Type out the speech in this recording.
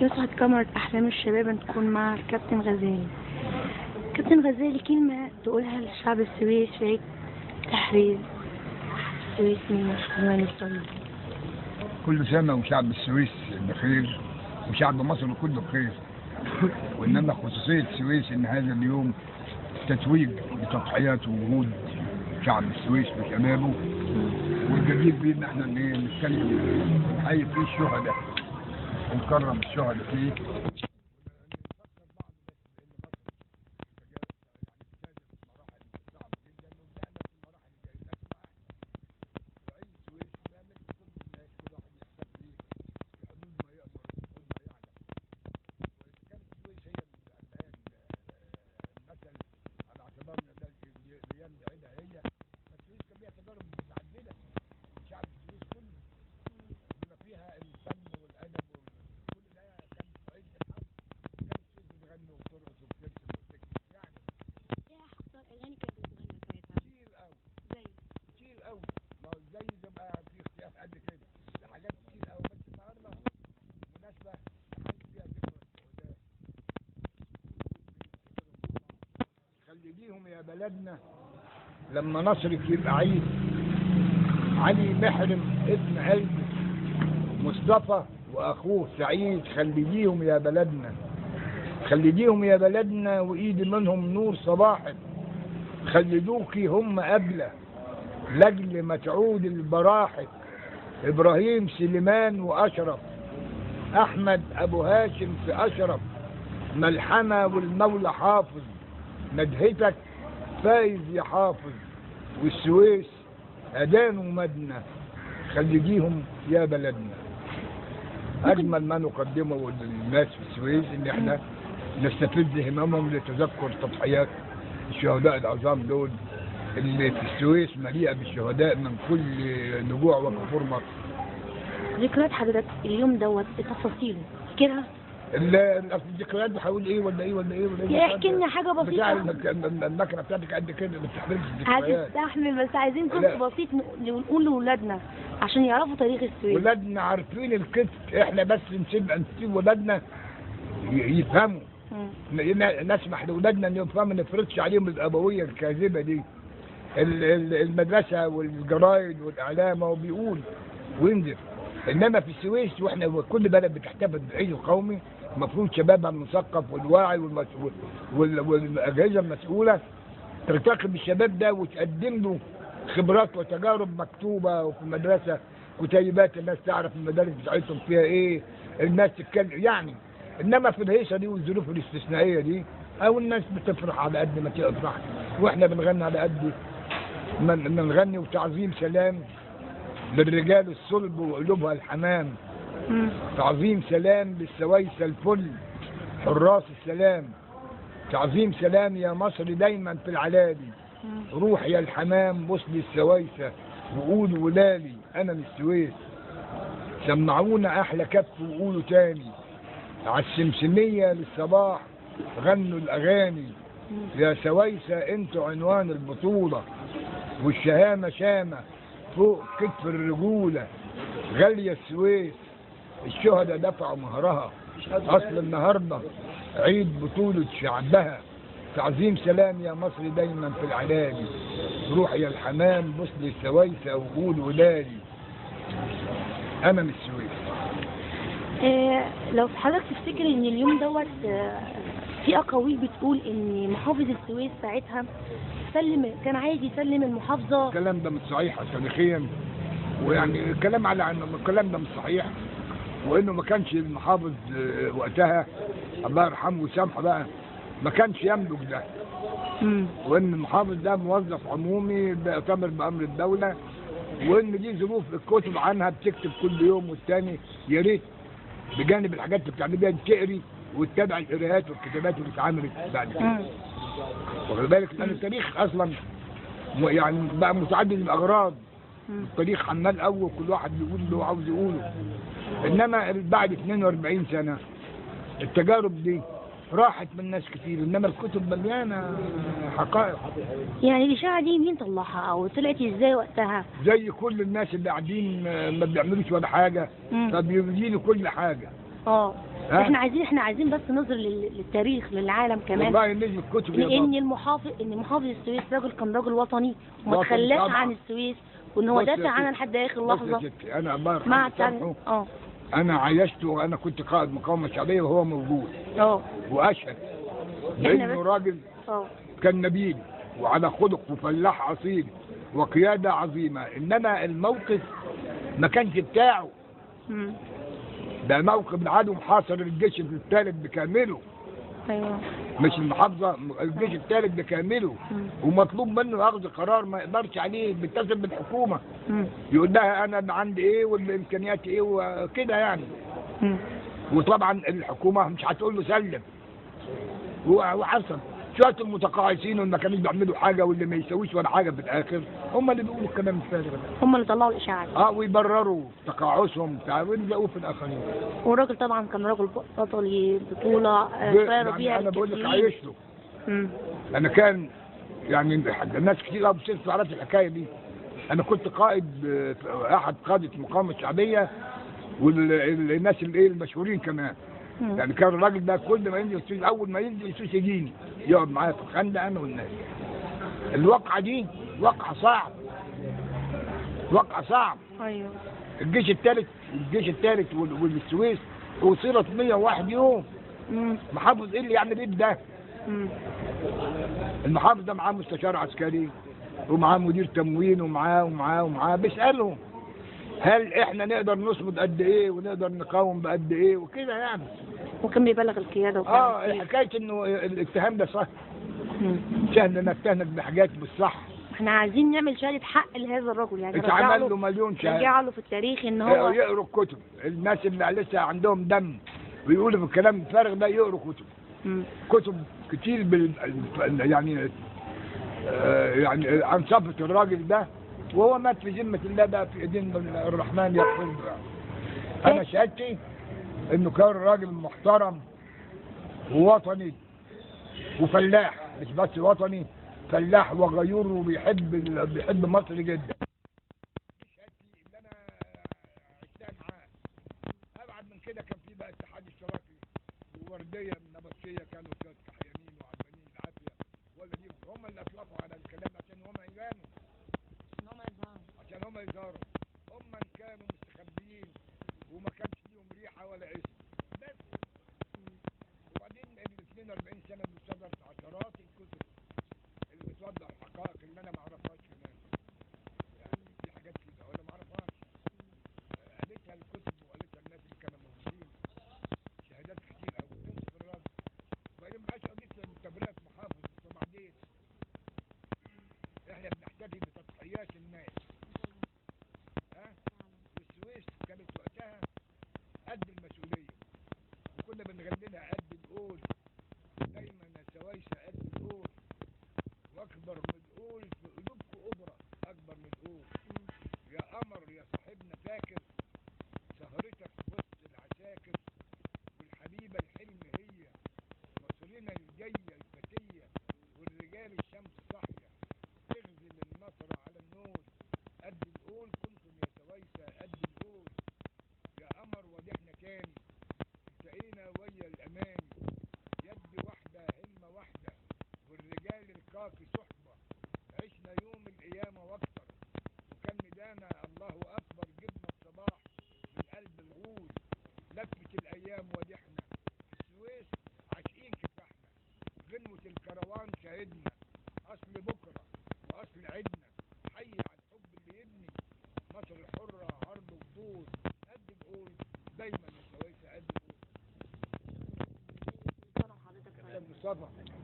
يسعد كاميرا أحلام الشباب أن تكون مع الكابتن غزالي. كابتن غزالي، كلمة تقولها للشعب السويس في عيد تحرير السويس من العدوان الصليبي. كل سنة وشعب السويس بخير وشعب مصر كله بخير، وإنما خصوصية السويس إن هذا اليوم تتويج بتضحيات وجهود شعب السويس وشبابه، والجديد بيه إن إحنا نتكلم نحيي فيه الشهداء ونكرم الشهداء فيه. خليهم يا بلدنا لما نصرك يبقى عيد. علي محرم ابن قلبي مصطفى واخوه سعيد، خليهم يا بلدنا، خليهم يا بلدنا وايدي منهم نور صباحك، خلدوكي هم قبله لاجل ما تعود البراحك. ابراهيم سليمان واشرف، احمد ابو هاشم في اشرف، ملحمه والمولى حافظ، ندهتك فايز يا حافظ، والسويس أدان ومدنة، خليجيهم يا بلدنا. أجمل ما نقدمه للناس في السويس إن إحنا نستفز هممهم لتذكر تضحيات الشهداء العظام دول اللي في السويس مليئة بالشهداء من كل نجوع وكفور مصر. ذكريات حضرتك اليوم دوت تفاصيله كده؟ الذكريات بحاول ايه ولا ايه ولا ايه ولا ايه؟ احكي لنا حاجه بسيطه. بتاع المكنه بتاعتك قد كده ما بتستحملش الذكريات. هتستحمل، بس عايزين جزء بسيط نقول لاولادنا عشان يعرفوا تاريخ السويس. ولادنا عارفين الكتف، احنا بس نسيب ولادنا يفهموا. نسمح لاولادنا ان يفهموا، ما نفرضش عليهم الابويه الكاذبه دي. المدرسه والجرايد والاعلام هو بيقول وينزل، انما في السويس واحنا كل بلد بتحتفل بالعيد القومي المفروض شبابها المثقف والواعي والمسؤول والاجهزه المسؤوله ترتقي بالشباب ده وتقدم له خبرات وتجارب مكتوبه، وفي المدرسه كتيبات الناس تعرف المدارس بتاعتهم فيها ايه، الناس تتكلم يعني. انما في الهيصه دي والظروف الاستثنائيه دي او الناس بتفرح على قد ما تفرح، واحنا بنغني على قد ما نغني. وتعظيم سلام للرجال الصلب وقلوبها الحمام، تعظيم سلام للسويسة الفل حراس السلام، تعظيم سلام يا مصر دايما في العلالي، روح يا الحمام بص للسويسة وقول ولالي أنا من السويس، سمعونا أحلى كف وقولوا تاني، عالسمسمية للصباح غنوا الأغاني، يا سويسة انتوا عنوان البطولة والشهامة شامة فوق كتف الرجولة، غالية السويس الشهداء دفعوا مهرها، أصل النهاردة عيد بطولة شعبها، تعظيم سلام يا مصر دايما في العلالي، روح يا الحمام بص للسويسة وقول ولالي أنا من السويس. لو حضرتك تفتكر إن اليوم دوت في أقاويل بتقول إن محافظ السويس ساعتها سلم، كان عايز يسلم المحافظة. الكلام ده مش صحيح تاريخيا، ويعني الكلام على ان الكلام ده مش صحيح، وانه ما كانش المحافظ وقتها الله يرحمه ويسامحه بقى ما كانش يملك ده، وان المحافظ ده موظف عمومي بيعتبر بامر الدولة، وان دي ظروف الكتب عنها بتكتب كل يوم والتاني. يا ريت بجانب الحاجات اللي بتعملها تقري وتتابع القراءات والكتابات اللي اتعملت بعد كده. واخد بالك؟ لان التاريخ اصلا يعني بقى متعدد الاغراض، التاريخ عمال قوي كل واحد بيقول اللي هو عاوز يقوله. انما بعد 42 سنه التجارب دي راحت من ناس كتير، انما الكتب مليانه حقائق. يعني الاشاعه دي مين طلعها او طلعت ازاي وقتها؟ زي كل الناس اللي قاعدين ما بيعملوش ولا حاجه، فبيجي له كل حاجه. احنا عايزين بس نظر للتاريخ للعالم كمان. والله نزل كتب يا ان المحافظ السويس راجل، كان راجل وطني وما تخلاش عن السويس، وان هو دافع عنها لحد اخر لحظة. انا الله يرحمه، انا عايشته وانا كنت قائد مقاومة شعبية وهو موجود. واشهد بانه راجل كان نبيل وعلى خلق وفلاح اصيل وقيادة عظيمة، انما الموقف ما كانش بتاعه. ده موقف العدو محاصر الجيش الثالث بكامله. ايوه، مش المحافظة، الجيش الثالث بكامله. ومطلوب منه اخذ قرار ما يقدرش عليه، بيتصل بالحكومة يقول لها انا عندي ايه والامكانيات ايه وكده يعني. وطبعا الحكومة مش هتقول له سلم. وحصل شوية المتقاعسين واللي ما كانوش بيعملوا حاجة واللي ما يسويش ولا حاجة في الاخر هم اللي بيقولوا الكلام الفارغ ده، هم اللي طلعوا الاشاعات ويبرروا تقاعسهم بتاع ويلزقوه في الاخرين. والراجل طبعا كان راجل بطل، بطوله طيروا بيها. انا بقول لك عايش له. انا كان يعني الناس كتير قوي بتصرف على الحكاية دي. انا كنت قائد، احد قاده المقاومة الشعبية والناس اللي ايه المشهورين كمان. يعني كان الراجل ده كل ما ينزل السويس، اول ما ينزل السويس يجيني يقعد معايا في الخندق انا والناس. الواقعة دي واقعه صعب، واقعه صعب. ايوه. الجيش الثالث والسويس وصلت 101 يوم. محافظ ايه اللي يعمل ايه ده؟ المحافظ ده معاه مستشار عسكري ومعاه مدير تموين ومعاه ومعاه ومعاه، بيسالهم هل احنا نقدر نصمد قد ايه ونقدر نقاوم بقد ايه وكده يعني. وكان بيبلغ القيادة وكان حكاية انه الاتهام ده صح. سهل انك تهنك بحاجات بالصح. احنا عايزين نعمل شهادة حق لهذا الرجل يعني، اتعمل له مليون شهادة، رجع له في التاريخ ان هو يقروا الكتب. الناس اللي لسه عندهم دم ويقولوا في الكلام الفارغ ده يقروا كتب. كتب كتير يعني يعني عن صفة الراجل ده، وهو مات في ذمة الله بقى في ايدين الرحمن يغفر له. انا شهادتي انه كان راجل محترم ووطني وفلاح، مش بس وطني، فلاح وغيور وبيحب بيحب مصر جدا. شهادتي اللي انا عشتها معاه. ابعد من كده كان في بقى اتحاد اشتراكي وورديه من نبطشيه، كانوا شوية كحيانين وعربانين العافية ولا دي، هم اللي اطلقوا على الكلام عشان هم يبانوا، عشان هم يظهروا. هم كانوا مستخبيين وما كانش ليهم ريحه ولا اسم بس. وبعدين ال 42 سنة دول صدرت عشرات الكتب اللي بتوضح الحقائق اللي انا ما اعرفهاش كمان. يعني في حاجات كده وانا ما اعرفهاش، قالتها الكتب وقالتها الناس اللي كانوا موجودين، شهادات كتير قوي بتنصف الراجل. وبعدين ما بقاش قضية تبرئه محافظ. وبعدين احنا بنحتفي بتضحيات الناس. والسويس كانت وقتها قد المسؤولية، وكنا بنغني لها قد القول دايما يا سويسه قد القول، واكبر من القول في قلوبكم قبره اكبر من القول. يا قمر يا صاحبنا فاكر سهرتك وسط العساكر، والحبيبه الحلم هي مصرنا الجاية الفتية، والرجال الشمس صاحية تغزل النصر على النور قد القول. كنتم يا سويسه قد القول. يا قمر وضحنا تاني التقينا ويا الاماني، يد واحدة همه واحدة، والرجال الكاكي صحبه، عشنا يوم القيامة واكتر، وكان ندانا الله اكبر، جبنا الصباح من قلب الغول، لفت الايام ودحنا في السويس عاشقين كفاحنا، غنوه الكروان شاهدنا، اصل بكره واصل عيدنا، حي على الحب اللي يبني مصر الحرة عرض وطول، قد القول دايما يا سويسه قد القول. مصطفى.